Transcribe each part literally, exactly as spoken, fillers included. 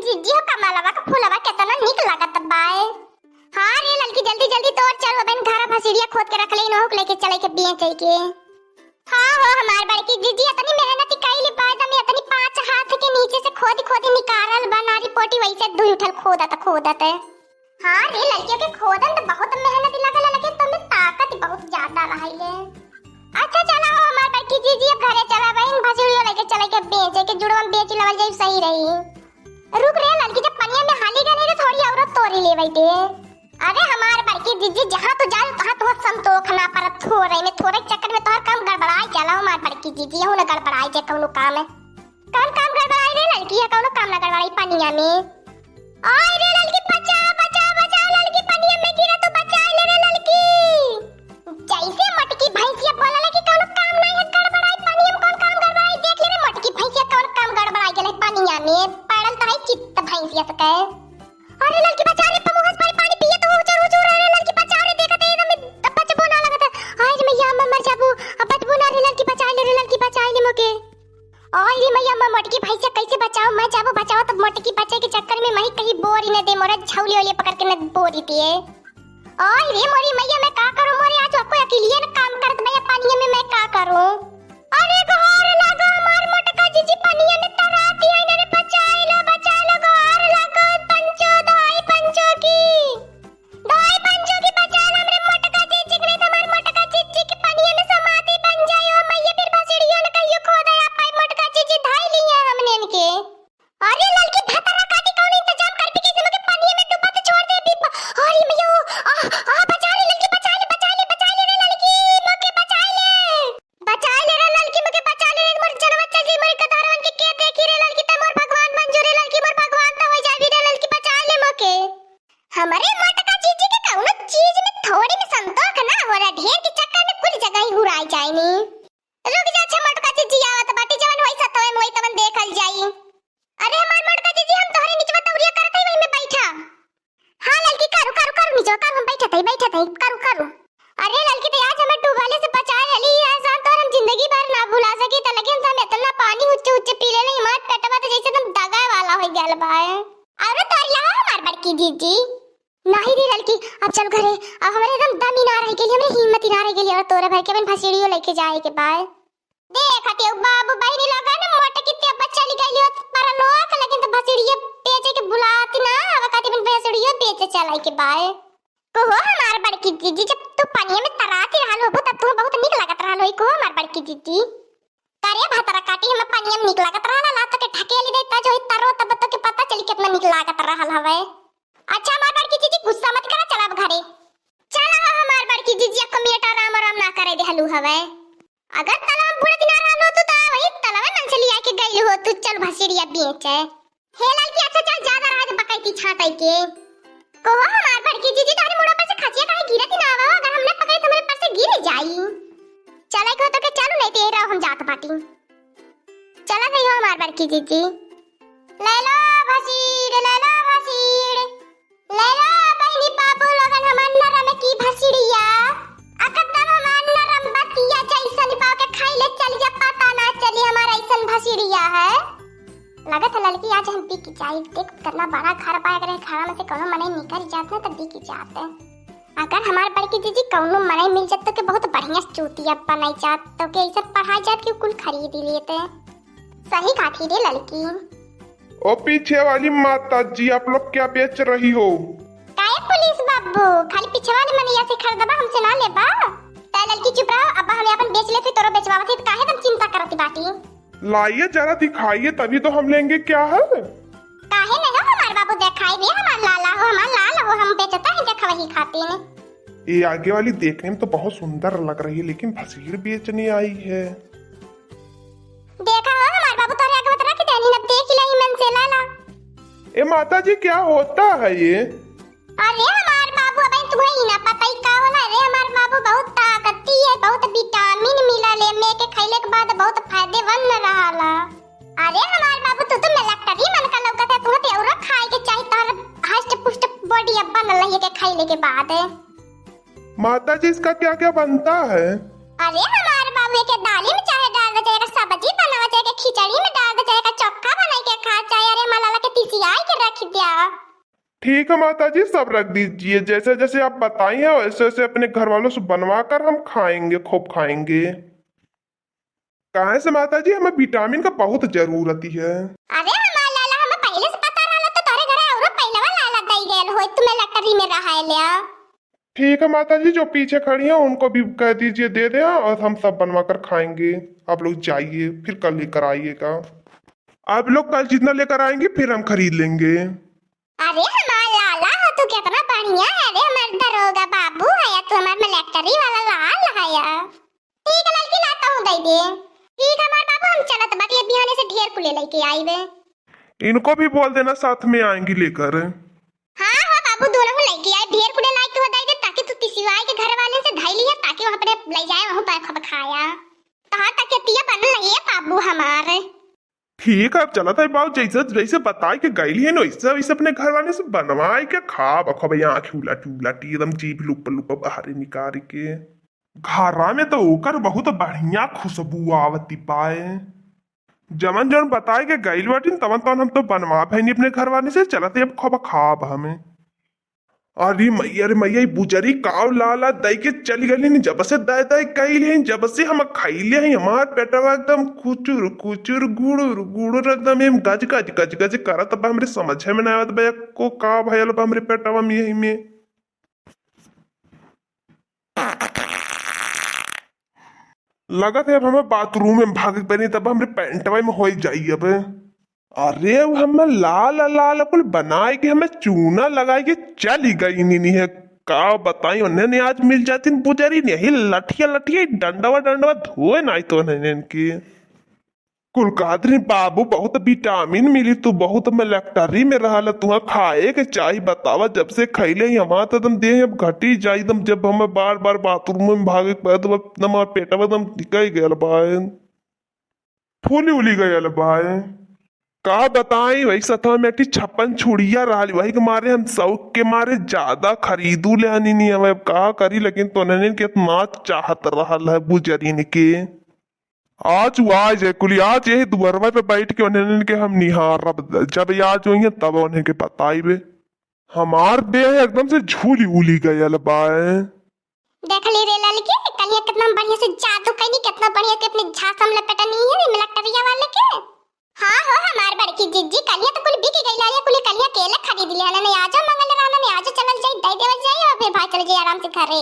जिज्जी हो, कमलवा का फूलवा केतना निक लागत बाय। हाँ रे ललकी, जल्दी जल्दी तोड़ चल, अबहिन घर भसिड़िया खोद के रख ले, इनहू के लेके चले के बेचे के। हाँ हो हमार बड़की जिज्जी, इतनी मेहनत कइली बाय, दम इतनी पाँच हाथ के नीचे से खोद खोद निकारल बा, नारी पोटी वैसे दुई उठल खोदत खोदत। हाँ रे ललकियों के खोदन तो बहुत मेहनत लगल, लेकिन तुम्हें ताकत बहुत ज्यादा रही है। अच्छा चला हो हमार बड़की जिज्जी, अब घरे चला, अबहिन भसिड़ियो लेके चले के बेचे के, जुड़वा में बेच लेवल जाई, सही रही। रुक रे ललकी, जब पनिया में हाली गए तो थोड़ी औरत तोरी लेवे दे। अरे हमार बड़की जिज्जी, जहाँ तू जाए तहाँ तोहर संतोख ना परत, थोरे में थोरे के चक्कर में तोहर काम गड़बड़ाई जाला हो हमार बड़की जिज्जी, यहू ना गड़बड़ाई जे कौनो काम है। कौन काम गड़बड़ाई रे ललकी, ये कौनो काम ना गड़बड़ाई पनिया में। ओए रे ललकी, बचाओ बचाओ बचाओ, ललकी पनिया में गिरा, तू बचाई ले रे ललकी। जैसे मोटकी भैंसिया बोलला कि कौनो काम नहीं है गड़बड़ाई, पनिया में कौन काम गड़बड़ाई, देख ले रे मोटकी भैंसिया कौन काम गड़बड़ाई गेले पनिया में, पड़ल तो है चित्त भैंसिया से कहे। अरे ललकी बचा रे, पमुहस पानी पानी पिए तो उचर उचर रे ललकी बचा रे, देखत है एकदम तब बचबो ना लगत है। हाय रे मैया, हम मर जाबू, अब बचबो ना रे ललकी बचा ले रे ललकी बचा ले मोके। ओए रे मैया, मैं मोटकी भैंसिया कैसे बचाऊं? मैं जाबो बचाओ, तब मोटकी बचे के चक्कर में मैं कहीं बोरी न दे, मोरा झौली ओली पकड़ के न बोरी दिए। ओए रे मोरी मैया, मैं का करूं? मोरे आज कोई अकेलिए न काम करत भैया, पानिया में मैं का करूं? अरे गोहार लागो हमार मोटका जीजी, पानिया में तराती है न रे, बचाए लो, बचाए लो, गोहार लागो पंचो, दवाई पंचो की। दाई पंचो की बचा ला हमरे मोटका जीजी के, नहीं तो हमार मोटका जीजी के पनिया में समाधि बन जाई। ओ मैया, फिर भसड़ियो न कहियो खोदा आ पाई, मोटका जीजी धाई लिया हमने इनके। अरे ललकी भतरा काटी, कौन इंतजाम कर भी कैसे मके पनिया में डूबत छोड़ दे भी प-, अरे मैया, आ, आ, बचा ले ललकी, बचा ले, बचा ले, बचा ले रे ललकी, मोके बचा ले। बचा ले रे ललकी, मोके बचा ले रे, मोर जनवा चल जी, मोर कदरवन के, के देखी रे ललकी, ते मोर भगवान मंजू रे ललकी, मोर भगवान तो हो जाबी रे ललकी, बचा ले मोके। हमरे मोटका जीजी के कौनो चीज में थोड़ी में संतोष ना हो रहा, ढेर के चक्कर में कुल जगह ही हुराई जाइनी। रुक जा, अच्छा मोटका जीजी आवत बाटी, जवन होई सतवे में होई तवन देखल जाई। अरे हमार मोटका जीजी, हम तोहरे निचवा दौरिया करत हई, वही में बैठा। हाँ ललकी, करू, करू, करू निचवा, करू, हम बैठत हई, बैठत हई, करू, करू। अरे ललकी, तो आज हमें डूबले से बचा लेली, एहसान तोहर हम जिंदगी भर ना भुला सकी, त लेकिन हम इतना पानी उच्चे उच्चे पी लेली, हमार पेटवा तो जैसे एकदम दगाए वाला हो गल बा। अरे तोरिया हो हमार बड़की जीजी। नाही रे ललकी, अब चल घरे। अब हमरे एकदम दम ही ना रह गेली, हमरे हिम्मत ही ना रह गेली, और तोरे भर के अपन भसीड़ियो लेके जाए के बा। देख हटियो बाबू बहिनी लोगन, मोटकी ते अब चली गइली हो परलोक, लेकिन तो भसीड़ियो बेचे के भुलाती ना, अब कहती अपन भसीड़ियो बेचे चलाई के बा। को हो हमार बड़की जीजी, जब तू पनिया में तराती रहल होबू, तब तू बहुत नीक लागत रहल होई, को हो हमार बड़की जीजी। करे भतरा काटी, हमें पनिया में नीक लागत रहल, ला तो के ढकेली दे, ता जो ही तरो, तब तो के पता चली कितना नीक लागत रहल हवे। अच्छा हमार बड़की जीजी, गुस्सा मत करा, चला अब घरे। चला हो हमार बड़की जीजी, एको मिनट आराम, आराम ना करे देहलू हवे। अगर तलवा में बुड़त ना रहल हो तू, तो वही तलवा मन से लिया के गइल हो तू, चल भसीड़िया बेचे। हे ललकी, अच्छा चल, ज्यादा रहा बकैती छाटै के। को हो हमार बड़की जीजी, तोहरे मुड़ा पर से खचिया काहे गिरत ही ना आवा हो, अगर हम ना पकड़ी तो हमरे पर से गिर जाई। चलै को तो के चलू, नहीं तो यही रहो, हम जात बाटी। चला गई हो हमार बड़की जीजी। ले लो भसीड़, ले लो भसीड़। ले लो बहिनी बाबू लोगन, हमार नरम की भसीड़िया। एकदम हमार नरम बतिया जैसन बा के खाई ले चल जा, पता ना चली हमार ऐसन भसीड़िया है। लगत है ललकी आज हम बिक जाई। देख कितना बड़ा घर बा, अगर घर में से कोनो मनई निकल जात ना तो बिक जात है। अगर हमार बड़की जीजी कौनो मनई मिल जात तो के बहुत बढ़िया चूतिया बनाई जात, तो के ऐसे पढ़ाई जात कि कुल खरीद ही लेते। सही कहा थी रे ललकी। ओ पीछे वाली माता जी, आप लोग क्या बेच रही हो? काहे पुलिस बाबू, खाली पीछे वाले मनैया से खरीदबा, हमसे ना लेबा? तै ललकी चुप रहो, अब हम अपन बेच लेते, तोरो बेचवावत है, तो काहे तुम चिंता करती बाटी? लाइए जरा दिखाइए, तभी तो हम लेंगे, क्या है? काहे नहीं हो हमार बाबू, देखाई दे हमार लाला हो, हमार लाल हो, हम बेचता है देखा वही खातिर। ये आगे वाली देखने में तो बहुत सुंदर लग रही है, लेकिन भसीड़ बेचने आई है। देखा हो हमार बाबू, तोरे आगे बतरा के देनी, अब देख ही लही मन से लाला। ए माता जी, क्या होता है ये? अरे हमार बाबू, अब तुम्हें ही ना पता ही का होला रे। हमार बाबू बहुत ताकती है, बहुत विटामिन मिला ले, में के खैले के बाद बहुत फायदेमंद रहाला। अरे हमार बाबू, तू तो मिलिट्री मन का लौकत है, तुम्हें तो औरो खाए के चाही, तोहर हष्ट पुष्ट बॉडी अब बनल रही के खैले के बाद। माता जी, इसका क्या क्या बनता है? अरे हमार बाबू, एके दाली में चाहे डाल दे, चाहे एके सब्जी बनावे, चाहे एके खिचड़ी में डाल दे, चाहे एके चोखा बनाई के खा, चाहे अरे हमार लाला के तिसियाई के रख दिया। ठीक है माता जी, सब रख दीजिए, जैसे जैसे आप बताई हैं वैसे वैसे अपने घर वालों से बनवा कर हम खाएंगे, खूब खाएंगे। काहे से माता जी, हमें विटामिन का बहुत जरूरत है। अरे हमार लाला, हमें पहले से पता रहला तो तोरे घरे औरो पहलवा लाला दई गयल होई, तुम्हें लटरी में रहाए लिया। ठीक है माता जी, जो पीछे खड़ी हैं उनको भी कह दीजिए दे दें और हम सब बनवा कर खाएंगे। आप लोग जाइए, फिर कल लेकर आइएगा। आप लोग कल जितना लेकर आएंगे फिर हम खरीद लेंगे। अरे हमार लाला हो, तू कितना बढ़िया है रे, हमार दरोगा बाबू है या तू हमार मलेक्टरी वाला लाल है या। ठीक है ललकी, लाता हूँ, दे दे। ठीक है हमार बाबू, हम चलत बाटी, अब बिहाने से ढेर कुले लेके आईबे। इनको भी बोल देना साथ में आएंगी लेकर। हाँ हो बाबू, दोनों को लेके आए, ढेर कुले लाए तू दे दे, ताकि तू तिसिवाई के घर वाले से धई लिया, ताकि वहाँ पर ले जाए, वहाँ पर खब खाया। कहाँ तक के तिया बनल नहीं है बाबू हमार। ठीक है, अब चलत है बाबू, जैसे जैसे बताए के गइल है ना, वैसे वैसे अपने घर वाले से बनवाए के खाब, खूब आँख उलट उलट एकदम जीभ लुप लुप बाहर निकाल के। घरा में तो ओकर बहुत बढ़िया खुशबू आवती पाए। जवन जवन बताए के गइल बाटिन, तवन तवन हम तो बनवा भैनी अपने घर वाले से, चलत है अब खूब खाब हमें। अरे मैया रे मैया, ई बुजरी काव लाला दई के चली गली नी, जब से दई दई कइले हैं, जब से हम खइले हैं, हमार पेटवा एकदम कुचुर कुचुर गुड़ुर गुड़ुर एकदम एम गज गज गज गज करत बा, हमरे समझे में ना आवत बा, एको का भयल बा हमरे पेटवा में यही में। लगत है अब हमें बाथरूम में भागे के पड़ी, तब हमरे पैंटवा में होई जाई अब। अरे, उ हमें लाल लाल कुल बनाए के, हमें चूना लगाए के चली गई नीनी है। का बताई, उन्हें ने आज मिल जाती बुजरी नहीं, लठिया लठिया, डंडवा डंडवा धोए नाई तो उन्हें इनकी। कुल कहत रही, "बाबू, बहुत विटामिन मिली, तू बहुत मलेक्टरी में रहल, तुहा खाए के चाही।" बतावा, जब से खैले ही हमार तो एकदम देह अब घटी जाई, एकदम जब हमें बार बार बाथरूम में भागे के पड़े, तो एकदम हमार पेटवा एकदम निकल गयल बा। फूली उली गयल बाय। का बताई, वही सतवा में एक ठे छप्पन छुड़िया रहल, वही के मारे हम शौक के मारे ज्यादा खरीदू ले हनी नी। अब का करी, लेकिन तो उन्हें के इतना चाहत रहल है बुजरिन के। आज वो आ जाए कुली, आज यही दुअरवा पे बैठ के उन्हें के हम निहारब। जब ये आज वही तब उन्हें के बताइबे। हमार देह एकदम से झूली उली गयल बाय। देख ली रे ललकी, कलिया कितना बढ़िया से जादू कइनी, कितना बढ़िया के अपने झांसा में लपेटनी है रे मलेक्टरिया वाले के। हाँ हो हमार बड़की जिज्जी, कलिया तो कुल बिक गई लालिया, कुल कलिया केले खरीद लिया ना, नहीं आजो मंगल रहना, नहीं आजो चलल जाई, दे देवल जाई और फिर भाग चल जाई आराम से घरे।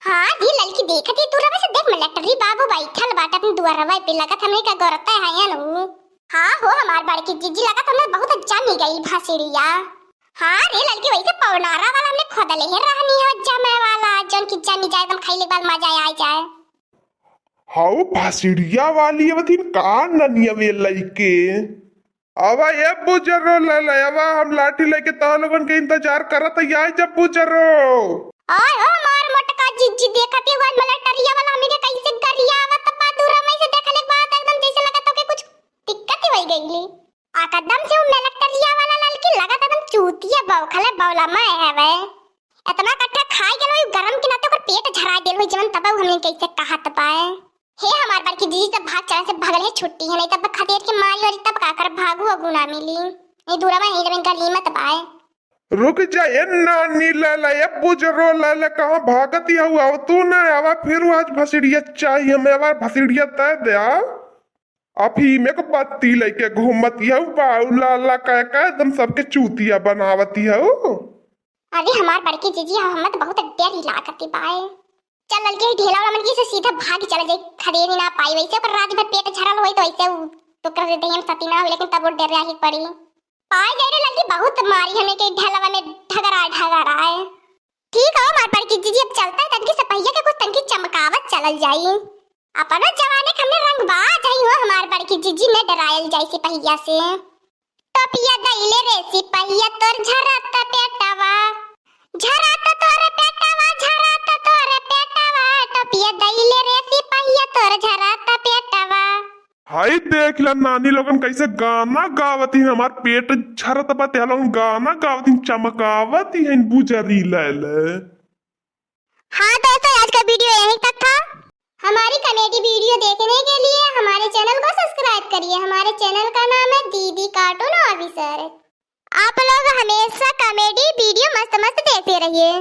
हाँ दी ललकी, देखत ही दूरवा से देख, मलेक्टरी बाबू बैठल बाटे अपने दुआरवा पे, लगत हमनी का गोरता है या नु। हाँ हो हमार बड़की जिज्जी, लगत हमने बहुत जमी गई भसिड़िया। हाँ रे ललकी, वैसे पौनारा वाला हमने खोदले ही रहनी है जमे वाला, जौन की जमी जाए, एकदम खैले के बाद मजा आ जाए। हाउ भसिड़िया वाली अवधिन का ननिया वे लइके। आवा ए बुजरो लाला, आवा, हम लाठी लेके तोह लोगन के इंतजार करत हई, आइ जा बुजरो। ओए ओ मार मोटका जिज्जी, देखत ही हुआ मलेक्टरिया वाला हमनी के कैसे गरियावत बा, दूर में से देखले के बाद एकदम जैसे लगत हो कि कुछ दिक्कत ही होई गईली। आ कदम से उ मलेक्टरिया वाला ललकी लगत एकदम चूतिया बौखले बौला मैं हवे। इतना कट्ठा खाई गेल होई गरम के नाते ओकर पेट झरा गेल होई, जवन तब उ हमनी के कैसे कहत पाए। हे हमार बड़की दीदी, तब भाग चला से भगल है छुट्टी है, नहीं तब खदेड़ के मारी वारी तब का कर भागू अगू ना मिली। नहीं दूरा में यहीं जमीन गली मत बाए। रुक जा ए नानी लाला, ए बुजरो लाला, कहाँ भागत हऊ? आव तू ना आवा, फिर आज भसिड़िया चाहिए हमें, आवा भसिड़िया तय दे आ। अभी में को बत्ती लेके घूमत हऊ बाऊ लाला, कह कह एकदम सबके चूतिया बनावत हऊ। अरे हमार बड़की जीजी, हम, हमें तो बहुत डर ही लागत बाए। चल ललकी, ढेला वाला मन की से सीधा भाग चला जाई, खदेड़ी ना पाई वैसे, ओकर रात भर पेट झरल होई तो ऐसे उ, तो कर देते हम सती ना होई, लेकिन तब वो डर रही पड़ी। पाए जाए रे ललकी, बहुत मारी हमें के ढेलवा में ढगरा ढगरा है। ठीक हो हमार बड़की जीजी, अब चलता है तनकी सपहिया के कुछ तनकी चमकावत चलल जाई। अपनो जवानी के हमने रंग बाज हई हो हमार बड़की जीजी, ने डरायल जाई सिपहिया से। टोपिया दइले रे सिपहिया तोर झरत पेटवा, झरत तोर पेटवा, झरत तोर पेटवा, टोपिया दइले रे सिपहिया तोर झरत पेटवा। हाय देख ला नानी लोगन कैसे गाना गावत ही, हमार पेट झरत बा, ते लोगन गाना गावत ही, चमकावत ही बुजरी लैले। हाँ दोस्तों, आज का वीडियो यहीं तक था। हमारी कॉमेडी वीडियो देखने के लिए हमारे चैनल को सब्सक्राइब करिए। हमारे चैनल का नाम है दीदी कार्टून ऑफिसर। आप लोग हमेशा comedy video मस्त मस्त देखते रहिए।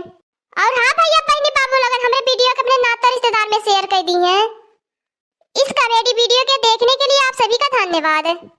और हाँ भैया, बहनी, बाबू लोगन, हमरे video के अपने नाता रिश्तेदार में share कर दीहे। इस comedy video के देखने के लिए आप सभी का धन्यवाद।